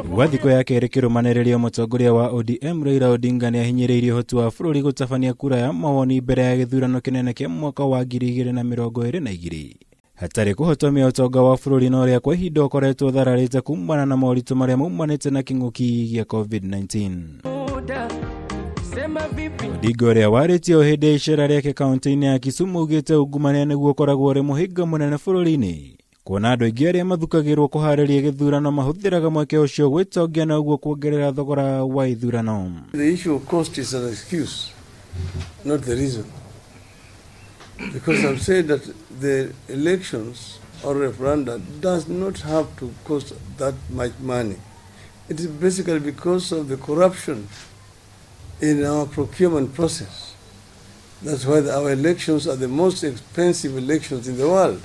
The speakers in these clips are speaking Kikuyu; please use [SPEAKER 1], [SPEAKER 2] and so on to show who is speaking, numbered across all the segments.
[SPEAKER 1] Gwa thikũ ya kerĩ kĩrũmanĩrĩrio mũtongoria wa ODM Raila Odinga nĩahinyĩrĩirie ũhoti wa bũrũri gũtabania kura ya mawoni mbere ya gĩthurano kĩnene kĩa mwaka wa 2022 hatarĩ kũhotomia ũtonga wa bũrũri na ũrĩa kwa ihinda ũkoretwo ũthararĩte kumana na moritũ marĩa maumanĩte na kĩng'ũki gĩa COVID-19. Odinga ũrĩa warĩtie o hĩndĩ ya icera rĩake kaunti-inĩ ya Kisumu augĩte ungumania nĩguo ũkoragwo ũrĩ mũhĩnga mũnene bũrũri-inĩ kuona andũ aingĩ arĩa mathukagĩrwo kũharĩria gĩthurano mahũthĩraga mweke ũcio gwĩtongia na ũguo kuongerera thogora wa ithurano.
[SPEAKER 2] The issue of cost is an excuse, not the reason. Because I've said that the elections or referenda does not have to cost that much money. It is basically because of the corruption in our procurement process. That's why our elections are the most expensive elections in the world.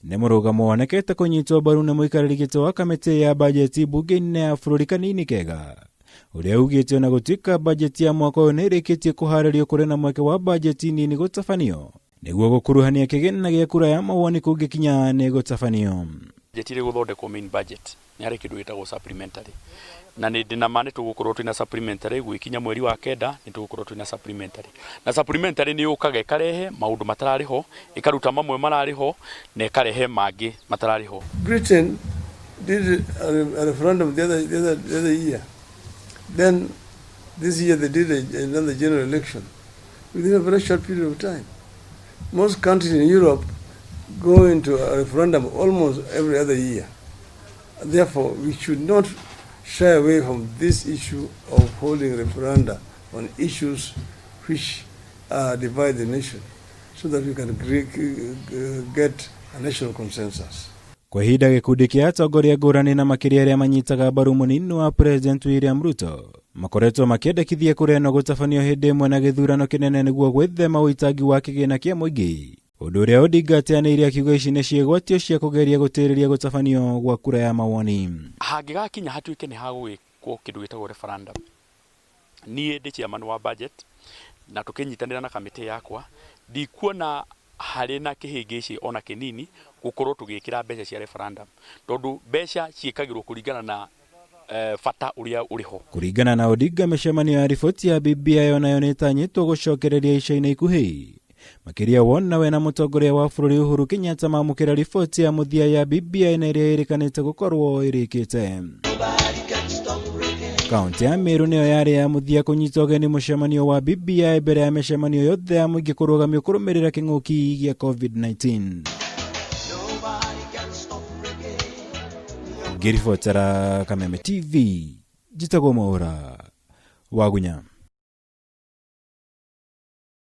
[SPEAKER 1] Nĩ mũrũgamo wonekete kũnyitwo mbaru nĩ mũikarĩri gĩtĩ wa kamĩtĩ ya bajeti mbunge-inĩ ya bũrũri Kanini Kega ũrĩa ugĩte ona gũtuĩka bajeti ya mwaka ũyũ nĩ ĩrĩkĩtie kũharĩrio kũrĩ na mweke wa bajeti nini gũtabanio nĩguo gũkuruhania kĩgĩna gĩa kura ya mawoni kũngĩkinya nĩ gũtabanio.
[SPEAKER 3] Bajeti ĩrĩ gũthondekwo main budget nĩ harĩ kĩndũ gĩtagwo supplementary na nĩ ndĩ na ma nĩ tũgũkorwo twĩna supplementary gwĩkinya mweri wa kenda nĩ tũgũkorwo twĩna supplementary na supplementary nĩ yũkaga ĩkarehe maũndũ matararĩ ho ĩkaruta mamwe mararĩ ho na ĩkarehe mangĩ matararĩ ho.
[SPEAKER 2] Britain did a referendum the other year. Then this year they did another general election within a very short period of time. Most countries in Europe go into a referendum almost every other year. Therefore, we should not shy away from this issue of holding referenda on issues which divide the nation so that we can get a national consensus.
[SPEAKER 1] Kwa ihinda gĩkundi kĩa atongoria ngũrani na makĩria arĩa manyitaga mbaru mũnini wa President William Ruto makoretwo makĩendekithia kura ĩno gũtabanio hĩndĩ ĩmwe na gĩthurano kĩnene nĩguo gwĩthema ũitangi wa kĩgĩna kĩa mũingĩ ũndũ ũrĩa Odinga ateanĩirie akiuga ici nĩ ciĩgwatio cia kũgeria gũtĩrĩria gũtabanio gwa kura ya mawoni.
[SPEAKER 3] Hangĩgakinya hatuĩke nĩ hagũgĩkwo kĩndũ gĩtagwo referendum, niĩ ndĩ chairman wa budget na tũkĩnyitanĩra na kamĩtĩ yakwa ndikuona harĩ na kĩhĩngĩcĩ ona kĩnini gũkorwo tũgĩkĩra mbeca cia referendum tondũ mbeca ciĩkagĩrwo kũringana na bata ũrĩa ũrĩ ho.
[SPEAKER 1] Kũringana na Odinga mĩcemanio ya riboti ya BBI onayo nĩ ĩtanyĩtwo gũcokereria ica-inĩ ikuhĩ makĩria wona we na mũtongoria wa bũrũri Uhuru Kenyatta mamũkĩra riboti ya mũthia ya BBI na ĩrĩa ĩrĩkanĩte gũkorwo ĩrĩkĩte. Kaunti ya Meru nĩyo yarĩ ya mũthia kũnyita ũgeni mũcemanio wa BBI mbere ya mĩcemanio yothe ya mũingĩ kũrũgamio kũrũmĩrĩra kĩng'ũki gĩa COVID-19. Ngĩribotera Kameme TV, njĩtagwo Mwaũra Wagunya.